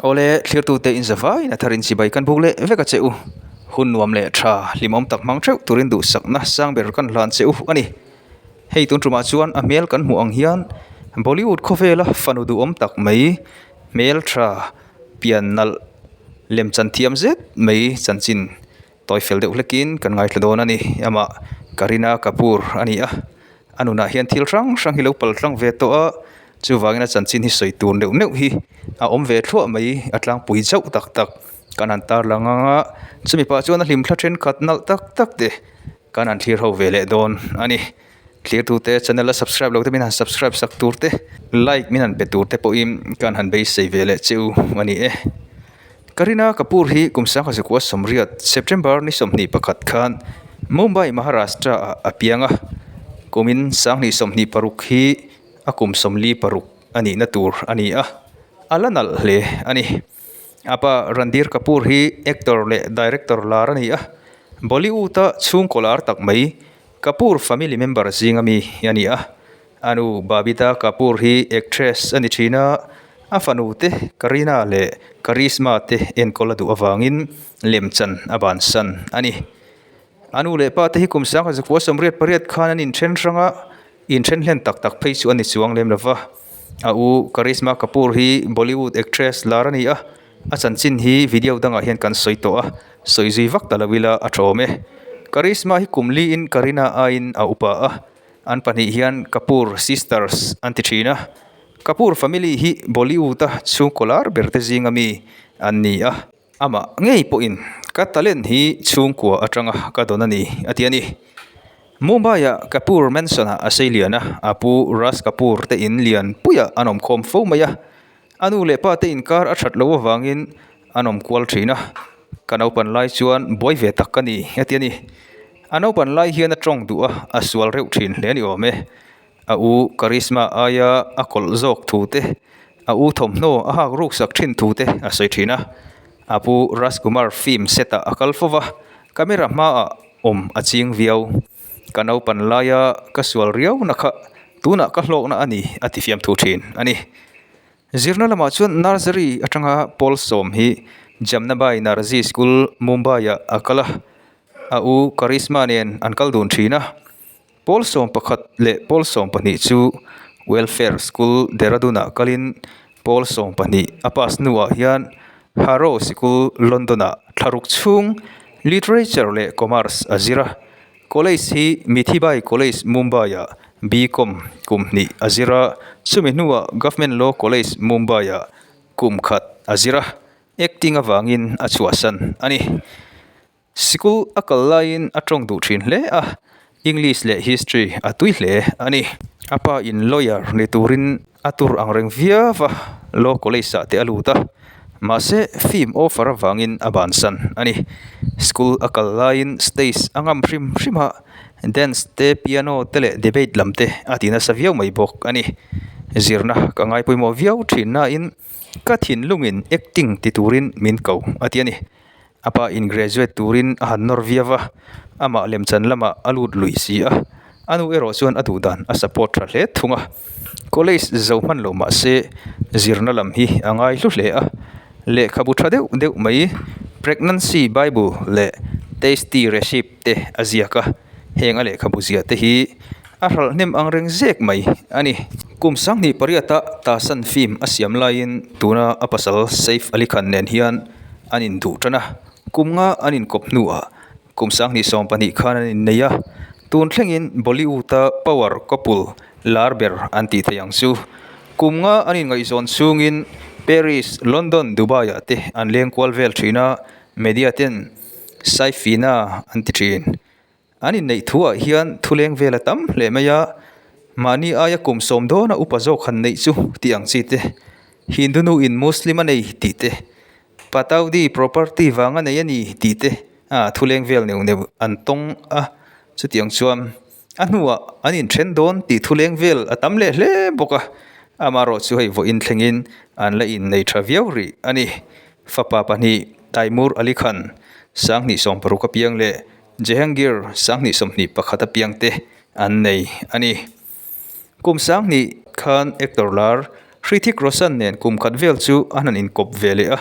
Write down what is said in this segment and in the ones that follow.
Awle, thlirtute in zavaiin a tharin chibai kan buk leh vek a che u. Hun nuam leh tha hlimawm tak hmang theuh turin duhsakna sang ber kan hlan che u a ni. Hei tun tumah chuan a hmel kan hmuh ang hian Bollywood khawvela fanu duhawm tak mai hmel tha pian nalh lemchan thiam zet mai chanchin tawi fel deuh hlekin kan ngaithla dawn a ni. Amah Kareena Kapoor a ni a, a nunah hian thil hrang hrang hi lo pal tlang ve tawh a, chuvangin a chanchin hi sawi tur neuh neuh hi a awm ve thluah mai a tlangpui chauh tak tak kan han tarlang ang a, chumi pah chuan a hlimthla thenkhat nalh tak tak te kan han thlir ho ve leh dawn a ni. Thirtute channel a subscribe lo te min han subscribe sak tur te like min han pe tur te pawhin kan han beisei ve leh che u a ni e. Kareena Kapoor hi kum sangkhat 1980 September ni 21 khan Mumbai Maharashtra ah a piang a, kumin 2026 hi a kum 46 a nihna tur a ni a, a la nalh hle a ni. A pa Randhir Kapoor hi actor leh director lar a ni a, Bollywood a chhungkaw lar tak mai Kapoor family member zinga mi a ni a, a nu Babita Kapoor hi actress a ni thin a, a fanu te Kareena leh Karisma te enkawl a duh avangin lemchan a bansan a ni. A nu leh pa te hi kum 1988 khan an inthen hrang a, inthen hlen tak tak phei chu a ni chuang lem lova. A u Karisma Kapoor hi Bollywood actress lar a ni a, A chanchin hi video dangah hian kan sawi tawh a, sawi zui vak ta lo ila a tawm e. Karisma hi kum liin Kareena aiin a upa a, an pahnih hian Kapoor sisters an ti thin a. Kapoor family hi Bollywood-a chhungkaw lar ber te zinga mi an ni a. Amah ngei pawhin ka talent hi chhungkua atanga ka dawn a ni a ti a ni. Mumbai-ah Kapoor Mansion-ah a sei lian a, a pu Raj Kapoor te in lian puiah an awmkhawm fo mai a. A nu leh pa te inkar a that loh avangin an awm kual thin a, ka naupan lai chuan buai ve tak ka ni a ti a ni. A naupan lai hian a tawng duh a, a sual reuh thin hle a ni awm e. A u Karisma aia a kawlh zawk thu te, a u thawmhnaw a hak ruk sak thin thu te a sawi thin a. A pu Rajkumar film set ah a kal fo va, camera hmaah awm a ching viau. Ka naupan laia ka sual riau na kha tunah ka hlawkna a ni a ti fiamthu thin a ni. Zirna lamah chuan nursery atanga pawl sawm hi Jamnabai Narji School Mumbai-ah a kal a, a u Karisma nen an kal dun thin a. Pawl sawm pakhat leh pawl sawm pahnih chu Welfare School Dehradun-ah kalin pawl sawm pahnih a pass hnuah hian Harrow Sikul London-ah thlaruk chhung Literature leh Commerce a zir a. College hi Mithibai College Mumbai-ah B.Com kum hnih a zir a, chumi hnuah Government Law College Mumbai-ah kum khat a zir a, acting avangin a chhuahsan a ni. Sikul a kal laiin a tawng duh thin hle a, English leh History a tui hle a ni. A pa in lawyer ni turin a tur ang reng viau a, Law College ah te a lut a, mahse film offer avangin a bansan a ni. School a kal laiin stage a ngam hrim hrim a, dance te, piano te leh debate lam te a ti nasa viau mai bawk a ni. Zirna ka ngai pawimawh viau thin nain ka thinlungin acting ti turin min ko a ti a ni. A pa in graduate turin a han nawr viau a, amah lemchan lamah a lut lui si a, a nu erawh chuan a duh dan a support tha hle thung a. College zo hman lo mah se zirna lam hi a ngai hlu hle a, lehkhabu tha deuh deuh mai Pregnancy Bible leh Tasty Recipe te a ziak a, heng a lehkhabu ziah te hi a hralh hnem ang reng zek mai a ni. Kum sanghnih pariata Tasan film a siam laiin tuna a pasal Saif Ali Khan nen hian an induh tan a, kum nga an inkawp hnuah kum sanghnih sawm pahnih khan an innei a, tun thlengin Bollywood-a power couple lar ber an tih theih ang chu. Kum nga an inngaihzawn chhungin Paris, London, Dubai-ah te an leng kual vel thin a, media ten Saifina an ti thin. An inneih thuah hian thuleng vel a tam hle mai a, mahni aia kum sawm dawna upa zawk han neih chu tih ang chi te, Hindu nu in Muslim a nei tih te, Pataudi property vang a nei a ni tih te a thuleng vel neuh neuh an tawng a, chutiang chuan a hnuah an inthen dawn tih thuleng vel a tam leh hle bawk a, amaherawh chu hei vawiin thlengin an la innei tha viau rih a ni. Fapa pahnih Taimur Ali Khan, Sanghnih sawmparuk apiang leh Jehangir 2021 apiang te an nei a ni. Kum 2000 khan actor lar Hrithik Roshan nen kum khat vel chu an han inkawp ve leh a.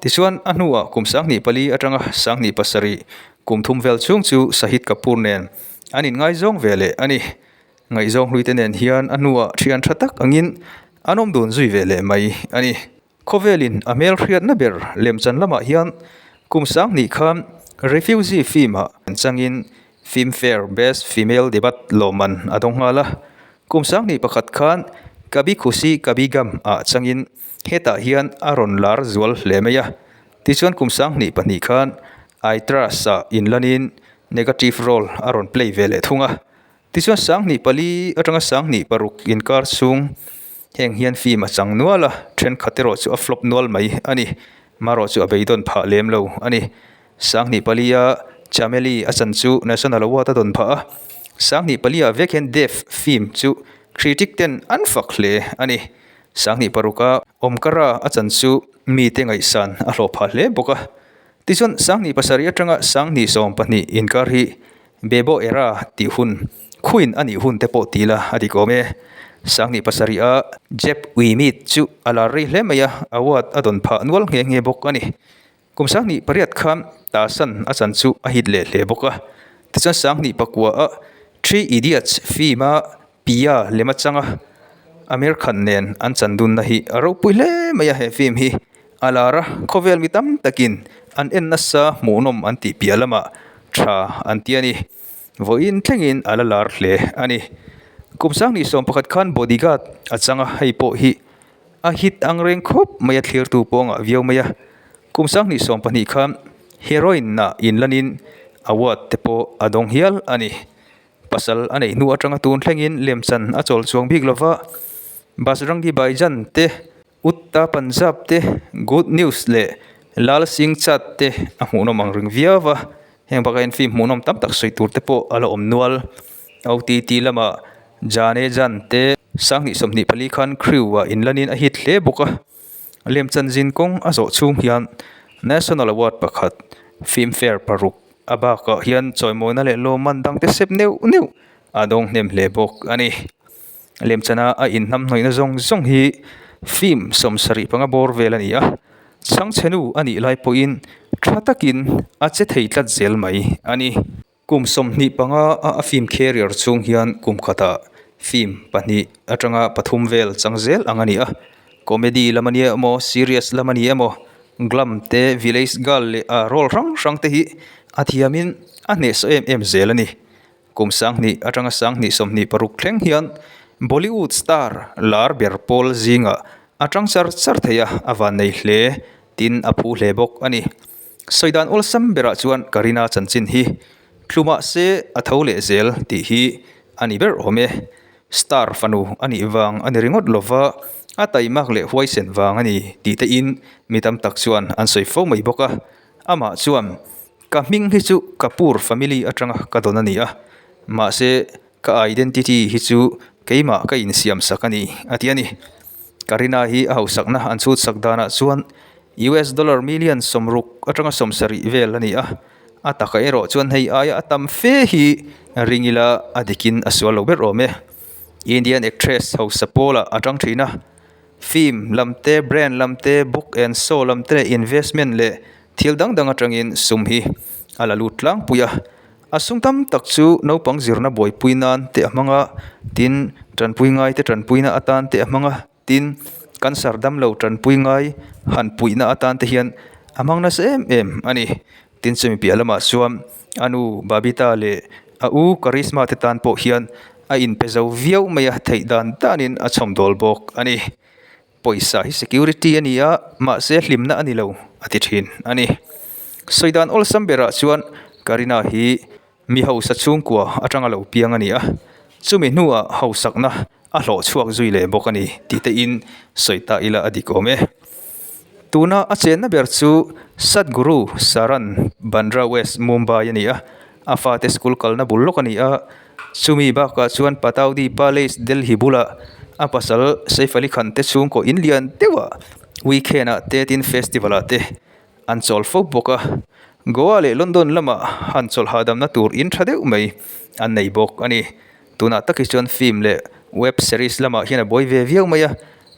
Tichuan, a hnuah kum 24 atanga 27 kum thum vel chhung chu Shahid Kapoor nen an inngaizawng ve leh a ni. Ngaihzawng hluite nen hian a hnuah thian tha tak angin an awm dun zui ve leh mai a ni. Khawvelin a hmel hriatna ber lemchan lamah hian kum 2000 khan Refugee film-ah changin Filmfare Best Female Debut lawmman a dawng nghal a. Kum 21 khan Kabhi Khushi Kabhie Gham ah changin hetah hian a rawn lar zual hle mai a. Tichuan kum 22 khan Aitraaz ah inlanin negative role a rawn play ve leh thung a. Tichuan 24 atanga 26 inkar chhung heng hian film a chang nual a, thenkhat erawh chu a flop nual mai a ni. Marawh chu a beidawn phah lem lo a ni. 24 a Chameli a chan chu National Award a dawn phah a, 24 ah vek hian Dev film chu critic ten an fak hle a ni. 26 a Omkara a chan chu mite ngaihsan a hlawh phah hle bawk a. Tichuan 27 atanga 22 inkar hi Bebo era tih hun Queen a nih hun te pawh ti ila a dik awm e. 27 a Jeb We Meet chu a lar rei hle mai a, award a dawn phah nual nghe nghe bawk a ni. Kum 28 khan Tarzan a chan chu a hit leh hle bawk a. Tichuan 29 a Three Idiots film a Pia lem atanga Amir Khan nen an chan dunna hi a ropui hle mai a, he film hi a lar a, khawvel mi tam takin an en nasa hmuhnawm an tih piah lamah tha an ti a ni. Vawiin thlengin a la lar hle a ni. Kum 21 khan Bodyguard a chang a, hei pawh hi A hit ang reng khawp mai a thlirtu pawngah viau mai a, kum 22 khan heroine ah inlanin award te pawh a dawng hial a ni. Pasal a neih hnu atanga tun thlengin lemchan a chawl chuang bik lova, Bajrangi Bhaijaan te, Udta Punjab te, Good News leh Lal Singh Chadd te a hmuhnawm ang reng viau va, heng bakah hian film hmuhnawm tam tak sawi tur te pawh a la awm nual. OTT lamah Jaane Jaan te 2024 khan crew ah inlanin a hit hle bawk a, lemchan zin kawng a zawh chhung hian National Award pakhat, Filmfare paruk a bakah hian chawimawina leh lawmman dang te sep neuh neuh a dawng hnem hle bawk a ni. Lemchana a inhnamhnawihna zawng zawng hi film 75 bawr vel a ni a, chhangchhenu a nih lai pawhin tha takin a che thei tlat zel mai a ni. Kum 25 a a film career chhung hian kum khatah film pahnih atanga pathum vel chang zel ang a ni a. Comedy lam a ni emaw, serious lam a ni emaw, glam te, village girl leh a role hrang hrang te hi a thiamin a hnehsawh em em zel a ni. Kum 2000 atanga 2026 thleng hian Bollywood star lar ber pawl zingah a tang char char thei a, a vannei hle tin a phu hle bawk a ni. Sawi dan awlsam berah chuan Kareena chanchin hi thlu mah se a tho leh zel tih hi a ni ber awm e. Star fanu a nih vang a ni ringawt lova, a taimak leh huaisen vang a ni tih te in mi tam tak chuan an sawi fo mai bawk a. Amah chuan, Ka hming hi chu Kapoor family atanga ka dawn a ni a, mahse ka identity hi chu keimah ka insiam sak a ni, a ti a ni. Kareena hi a hausakna an chhut sak danah chuan US dollar million 60 atanga 70 vel a ni a, a taka erawh chuan hei aia a tam fe hi ring ila a dikin a sual lo ber awm e. Indian actress hausa pawlah a tang thin a, film lam te, brand lam te, book and show lam te leh investment leh thil dang dang atangin sum hi a la lut tlangpui a. A sum tam tak chu naupang zirna buaipui nan te a hmang a, tin tanpui ngai te tanpuina atan te a hmang a, tin cancer damlo tanpui ngai han puihna atan te hian a hmang nasa em em a ni. Tin chumi piah lamah chuan a nu Babita leh a u Karisma te tan pawh hian a inpe zo viau mai a, theih dan danin a chhawmdawl bawk a ni. Pawisa hi security a ni a, mahse hlimna a ni lo, a ti thin a ni. Sawi dan awlsam berah chuan Kareena hi mi hausa chhungkua atanga lo piang a ni a, chumi hnuah hausakna a hlawh chhuak zui leh bawk a ni tih te in sawi ta ila a dik awm e. Tuna a chenna ber chu Sadhguru Saran, Bandra West, Mumbai a ni a, a fate school kalna bul lawk a ni a, Chumi bakah chuan Pataudi Palace Delhi bulah a pasal Saif Ali Khan te chhungkaw in lian deuhah weekend ah te tin festival ah te an chawl fo bawk a. Goa leh London lamah han chawlh hahdamna tur in tha deuh mai an nei bawk a ni. Tunah tak hi chuan film leh web series lamah hian a buai ve viau mai a.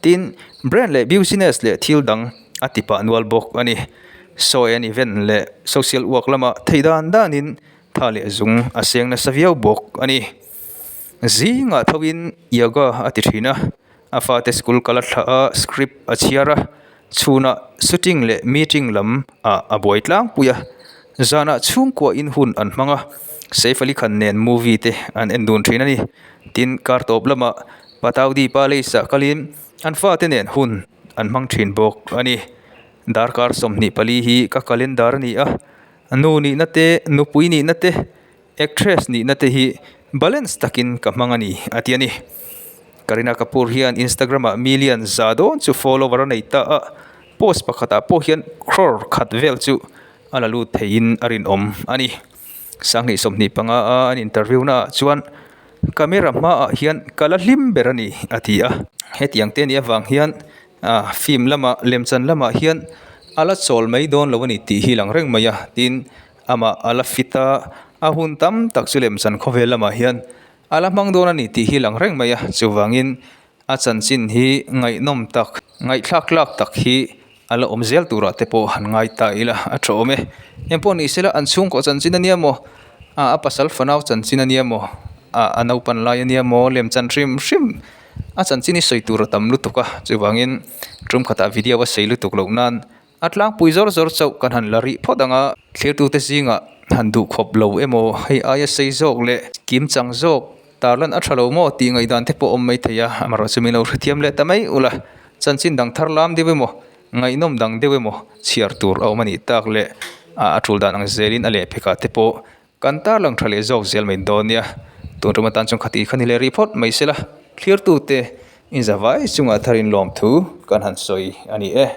Tin, brand leh business leh thil dang a ti pah nual bawk a ni. Sawi an event leh social work lama theih dan danin tha leh zung a seng nasa viau bawk a ni. Zingah thoin yoga a ti thin a, a fate school kal a thlah a, script a chhiar a, chhunah shooting leh meeting lam ah a buai tlangpui a, zanah chhungkua in hun an hmang a, Saif Ali Khan nen movie te an en dun thin a ni. Tin, kar tawp lamah Pataudi Palace ah kalin an fate nen hun an hmang thin bawk a ni. Darkar 24 hi ka calendar a ni a, nu nihna te, nupui nihna te, actress nihna te hi balance takin ka hmang a ni, a ti a ni. Kareena Kapoor hian Instagram ah million za dawn chu follower a nei ta a, post pakhatah pawh hian crore khat vel chu a la lut theiin a rinawm a ni. Sanghnih 25 a an interview naah chuan camera hmaah hian ka la hlim ber a ni, a ti a. Hetiang te nih avang hian film lamah lemchan lamah hian a la chawl mai dawn lo a ni tih hi lang reng mai a, tin amah a la fit a, a hun tam tak chu lemchan khawvel lamah hian a la hmang dawn a ni tih hi lang reng mai a, chuvangin a chanchin hi ngaihnawm tak, ngaihthlak tlak tak hi a la awm zel turah te pawh han ngai ta ila a tha awm e. Eng pawh ni sela an chhungkaw chanchin a nia maw, a pasal fanau chanchin a nia maw, a naupan lai a nia maw, lemchan hrim hrim a chanchin hi sawi tur a tam lutuk a, chuvangin tum khatah video a sei lutuk loh nan a tlangpui zawr zawr chauh kan han la rih phawt ang a, thlirtute zingah han duh khawp lo emaw hei aia sei zawk leh kim chang zawk tarlan a tha lo maw tih ngaihdan te pawh awm mai thei a, amaherawhchu min lo hrethiam leh ta mai ula, chanchin dang thar lam deuh emaw ngaihnawm dang deuh emaw chhiar tur a awm a nih tak leh a tul dan ang zelin a lehphekah te pawh Kan tarlang tha leh zawk zel mai dawn nia. Tun tum atan chuan khati kha ni leh rih phawt mai sela, thlirtute inzavai chungah tharin lawmthu kan han sawi a ni e.